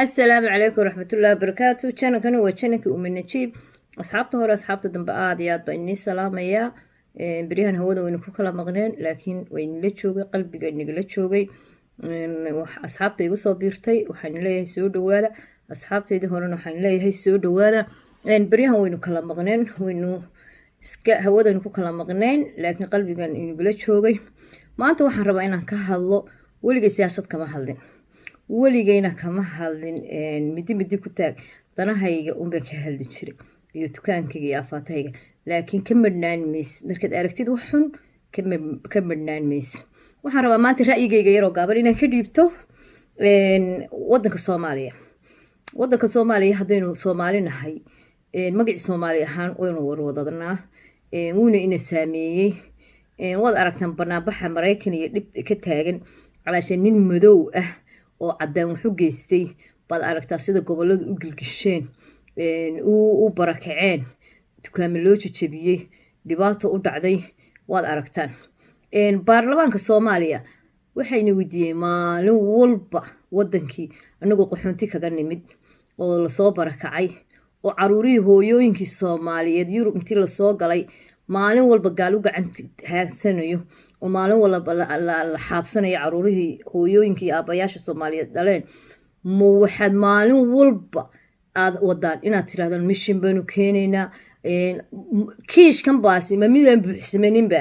Asalaamu calaykum waraxmatullahi wabarakaatu. Channelkani waa channelkii Umi Najiib. Asxaabta hore, asxaabta dambe, aada iyo aad baa inii salaamayaa. Beryahan hawada waynu ku kala maqneen, laakiin waynila joogay, qalbiga nagala joogay. Asxaabta igu soo biirtay waxaan leeyahay soo dhawaada. Asxaabtaydii horena waxaan leeyahay soo dhawaada. Beryahan waynu kala maqneen, waynu iska hawadaynu ku kala maqneen, laakiin qalbigan inagula joogay. Maanta waxaan rabaa inaan ka hadlo. Weligay siyaasad kama hadlin, weligayna kama hadlin. Midi midi ku taag, danahayga unbaan ka hadli jiray iyo dukaankayga iyo afaatahayga, laakiin ka madhnaan mayse markaad aragtid wax xun, ka madhnaan mayse. Waxaan rabaa maanta ra'yigayga yaroo gaaban inaan ka dhiibto wadanka Soomaaliya. Wadanka Soomaaliya, haddaynu Soomaali nahay, magacii Soomaali ahaan waynu warwadadnaa, wuuna ina saameeyey. Waad aragtaan banaanbaxa Maraykan iyo dhib ka taagan calaasha nin madow ah oo caddaan waxu geystay. Baad aragtaa sida gobolladu u gilgisheen, u barakaceen, dukaamo loo jejebiyey, dhibaato u dhacday. Waad aragtaan baarlamaanka Soomaaliya waxayna weydiiyey maalin walba wadankii anagoo qaxoonti kaga nimid oo lasoo barakacay, oo caruurihii hooyooyinkii Soomaaliyeed Yurub intii lasoo galay maalin walba gaal u gacan haagsanayo, oo maalin walba la xaabsanayo caruurihii hooyooyinkii iyo aabayaasha Soomaaliyeed dhaleen. Ma waxaad maalin walba aada wadaan inaad tirahdaan mishin baynu keenaynaa? Kiishkan baasi ma midaan buuxsamaninba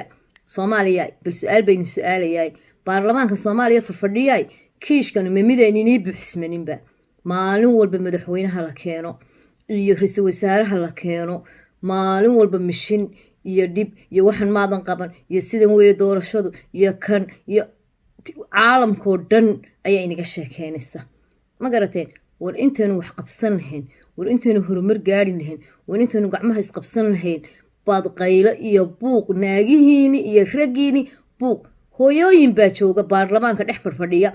Soomaaliya? Bal su-aal baynu su-aalayaay. Baarlamaanka Soomaaliya farfadhiyaay, kiishkan ma midaan inii buuxsamaninba? Maalin walba madaxweynaha la keeno iyo ra-iisul wasaaraha la keeno, maalin walba mishin iyo dhib iyo waxan maadan qaban iyo sidan weeye doorashadu iyo kan iyo caalamkoo dhan ayaa inaga sheekeynaysa. Ma garateen? War intaynu wax qabsan lahayn, war intaynu horumar gaari lahayn, war intaynu gacmaha isqabsan lahayn, baad qaylo iyo buuq, naagihiini iyo raggiini buuq. Hooyooyin baa jooga baarlamaanka dhex fadhfadhiya,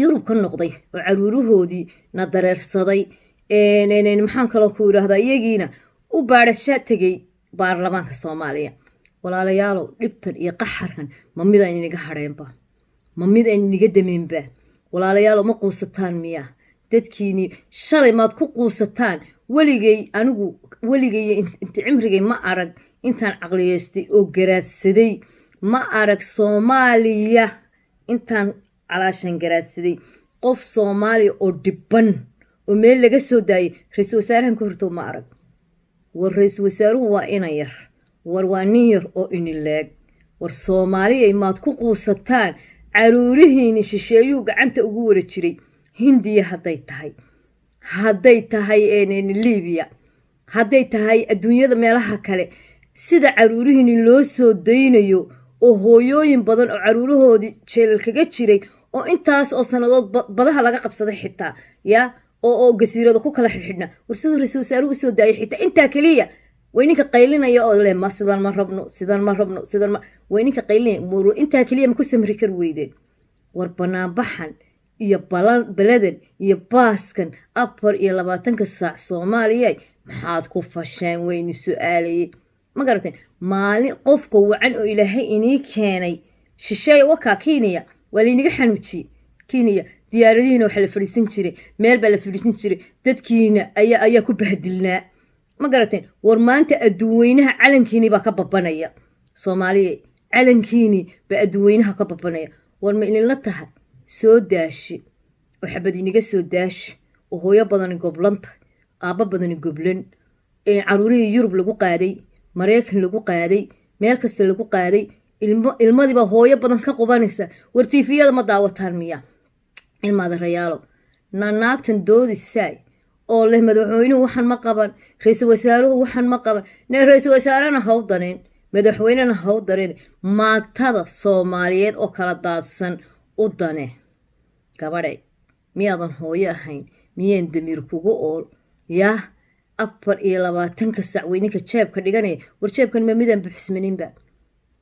Yurub ka noqday oo caruurahoodii na dareersaday. Maxaan kaloo ku yidhaahdaa? Iyagiina u baadhasha tegay baarlamaanka Soomaaliya. Walaalayaalow, dhibtan iyo qaxarkan ma mid aan inaga hadheenba? Ma mid aan inaga dameenba? Walaalayaalow, ma quusataan miya? Dadkiini shalay maad ku quusataan? Weligay, anigu weligay inta cimrigay ma arag, intaan caqliyeystay oo garaadsaday ma arag Soomaaliya, intaan calaashan garaadsaday, qof Soomaaliya oo dhiban oo meel laga soo daayay ra-iisul wasaarahan ka hortoo ma arag. War ra-iisul wasaaruhu waa ina yar, war waa nin yar oo inileeg. War Soomaaliya, maad ku quusataan caruurihiini shisheeyuhu gacanta ugu wara jiray? Hindiya hadday tahay, hadday tahay Libiya, hadday tahay adduunyada meelaha kale, sida caruurihiini loo soo daynayo oo hooyooyin badan oo caruurahoodii jeelal kaga jiray oo intaas oo sannadood badaha laga qabsaday xitaa ya oo gasiirada ku kala xidhxidhna, war siduu ra-iisul wasaaruhu usoo daayay xitaa intaa keliya way ninka qaylinaya oo leh ma sidan ma rabno, sidan ma rabno, sidan ma way ninka qaylinaya. Intaa keliya ma ku samri kari weydeen? War banaanbaxan iyo baladan iyo baaskan 24-ka saac Soomaaliya maxaad ku fasheen? Waynu su-aalayay. Ma garateen? Maalin qofka wacan oo Ilaahay inii keenay shisheeya wakaa Kenya waa laynaga xanuujiyey. Kenya diyaaradihiina waxaa la fadhiisan jiray, meel baa la fadhiisan jiray, dadkiina ayaa ku bahdilnaa. Ma garateen? War maanta adduunweynaha calankiinii baa ka babanaya. Soomaaliya, calankiinii baa adduunweynaha ka babanaya. War ma idinla tahay soo daashi oo xabad inaga soo daashi oo hooyo badani goblanta, aabbo badani goblan, caruurihii Yurub lagu qaaday, Maraykan lagu qaaday, meel kasta lagu qaaday, ilmo ilmadiibaa hooyo badan ka qubanaysa? War TV-yada ma daawataan miya, ilmaadarayaalo? Naagtan doodisaay oo leh madaxweynuhu waxan ma qaban, ra-iisul wasaaruhu waxan ma qaban, ne ra-iisul wasaarena haw dareen, madaxweynena haw dareen, maatada Soomaaliyeed oo kala daadsan u dane. Gabadhay, miyaadan hooyo ahayn? Miyaan damiir kugu ool yah? 24-ka sac weyninka jeebka dhiganaya. War jeebkan ma midaan buxsmaninba?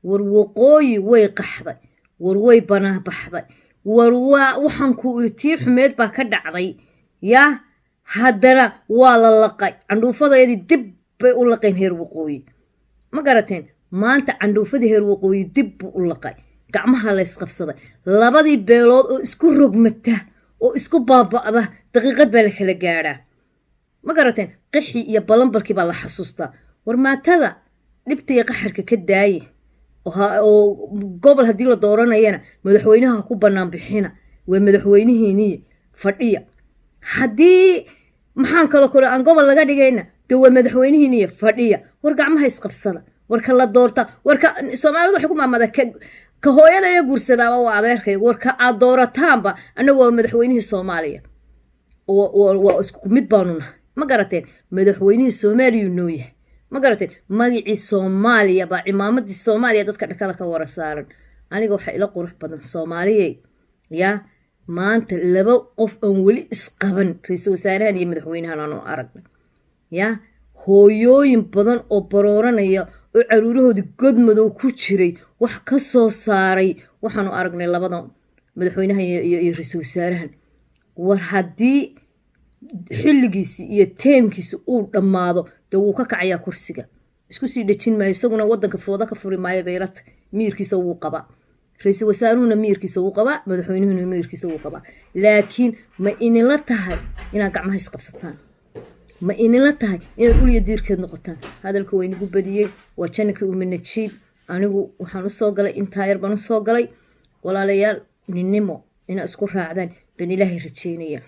War waqooyi way qaxday, war way banaabaxday, war waa waxaan ku iri tii xumeed baa ka dhacday. Yaa haddana waa la laqay candhuufadeedii, dib bay u laqeen heer waqooyi. Ma garateen? Maanta candhuufadii heer waqooyi dib buu u laqay, gacmaha laysqabsaday, labadii beelood oo isku rogmata. Oo isku baaba'da, daqiiqad baa la kala gaadhaa. Ma garateen? Qixi iyo balambalkii baa la xasuustaa. War maatada dhibta iyo qaxarka ka daaye, oo gobol haddii la dooranayana madaxweynaha ku bannaan bixina, waa madaxweynihiiniye, fadhiya. Haddii maxaan kaloo kale aan gobol laga dhigayna, dee waa madaxweynihiiniye, fadhiya. War gacmaha isqabsada. War ka la doorta, warka Soomaalidu waxay ku maamada ka hooyadaya guursadaaba waa adeerkay. Warka aad doorataanba, annagu waa madaxweynihii Soomaaliya, waa isku mid baanu nahay. Ma garateen? Madaxweynihii Soomaaliyuu noo yahay. Ma garateen? Magicii Soomaaliya baa, cimaamadii Soomaaliya dadka dhakada ka wara saaran. Aniga waxaa ila qurux badan, Soomaaliyey, yaa maanta laba qof aan weli isqaban, ra-iisul wasaarahan iyo madaxweynahan aanu aragnay, yaa hooyooyin badan oo barooranaya oo caruurahoodii godmadow ku jiray wax ka soo saaray waxaanu aragnay labadan madaxweynahan iyo ra-iisul wasaarahan. War haddii xilligiisi iyo teemkiisi uu dhammaado, dee wuu ka kacayaa kursiga, isku sii dhejin maayo. Isaguna waddanka fooda ka furi maayo baylata. Miyirkiisa wuu qabaa ra-iisul wasaaruhuna, miyirkiisa wuu qabaa madaxweynuhuna, miyirkiisa wuu qabaa. Laakiin ma inila tahay inaad gacmaha isqabsataan? Ma inila tahay inaad uliya diirkeed noqotaan? Hadalka waa inagu badiyey. Waa channelkii Uma Najiib. Anigu waxaan usoo galay intaa yar baan usoo galay. Walaalayaal, ninnimo inaad isku raacdaan baan Ilaahay rajeynaya.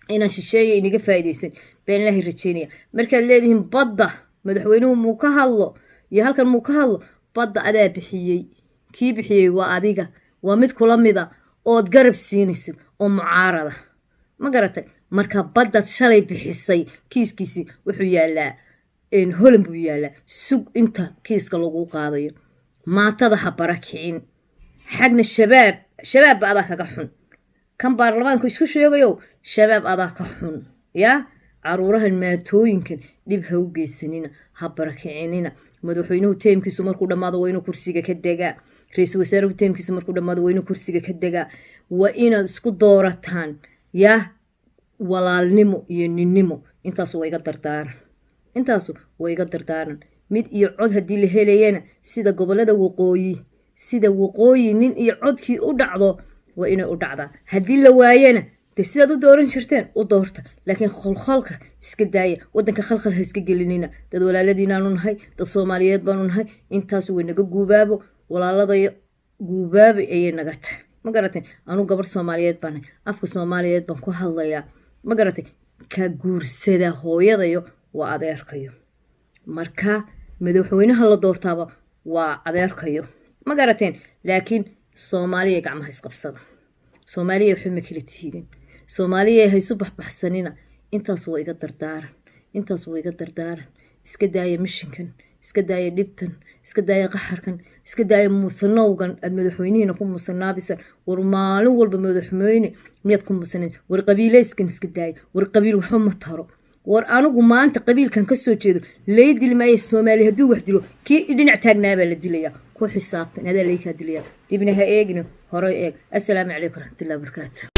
Inaan shisheeya inaga faa'iidaysan baan Ilaahay rajeynaya. Markaad leedihiin badda madaxweynuhu muu ka hadlo iyo halkan muu ka hadlo, badda adaa bixiyey. Kii bixiyey waa adiga, waa mid kula mida ood garab siinaysid oo mucaarada. Ma garatay? Marka baddaad shalay bixisay kiiskiisii wuxuu yaalaa Holan buu yaalaa. Sug inta kiiska lagu qaadayo. Maatada ha bara kicin. Xagna Shabaab, Shabaabba adaa kaga xun. Kan baarlamaanku isku sheegayow, Shabaab adaa ka xun. Yaa caruurahan maatooyinkan dhib ha u geysanina, ha barakicinina. Madaxweynuhu teemkiisu markuu dhammaado waa inuu kursiga ka degaa. Ra-iisul wasaaruhu teemkiisu markuu dhammaado waa inuu kursiga ka degaa. Waa inaad isku doorataan yaa walaalnimo iyo ninnimo. Intaasu waa iga dardaaran, intaasu waa iga dardaaran. Mid iyo cod haddii la helayana, sida gobolada waqooyi, sida waqooyi nin iyo codkii u dhacdo waa inay u dhacdaa. Haddii la waayana, dee sidaad u dooran jirteen u doorta, laakiin kholkholka iska daaya. Waddanka khalkhal ha iska gelinina. Dad walaaladiinaanu nahay, dad Soomaaliyeed baanu nahay. Intaas way naga guubaabo, walaaladayo, guubaaba ayay naga tahay. Ma garatay? Anuu gabarh Soomaaliyeed baan nahay, afka Soomaaliyeed baan ku hadlayaa. Ma garatay? Ka guursada hooyadayo waa adeerkayo. Marka madaxweynaha la doortaaba waa adeerkayo. Ma garateen? Laakiin Soomaaliya gacmaha isqabsada. Soomaaliya waxba ma kala tihiidin. Soomaaliya haysu baxbaxsanina. Intaas waa iga dardaaran, intaas waa iga dardaaran. Iska daaya mishinkan, iska daaya dhibtan, iska daaya qaxarkan, iska daaya muusanowgan aad madaxweynihiina ku muusanaabisan. War maalin walba madaxweyne miyaad ku muusanen? War qabiileyskan iska daaya. War qabiil waxba ma taro. War anigu maanta qabiilkan ka soo jeedo lay dili maayo. Soomaaliya hadduu wax dilo, kii dhinac taagnaabaa la dilayaa. Ku xisaabtan adaa laykaa dilayaa. Dibna ha eegino, horey eeg. Assalaamu calaykum waraxmatullahi wabarakaatu.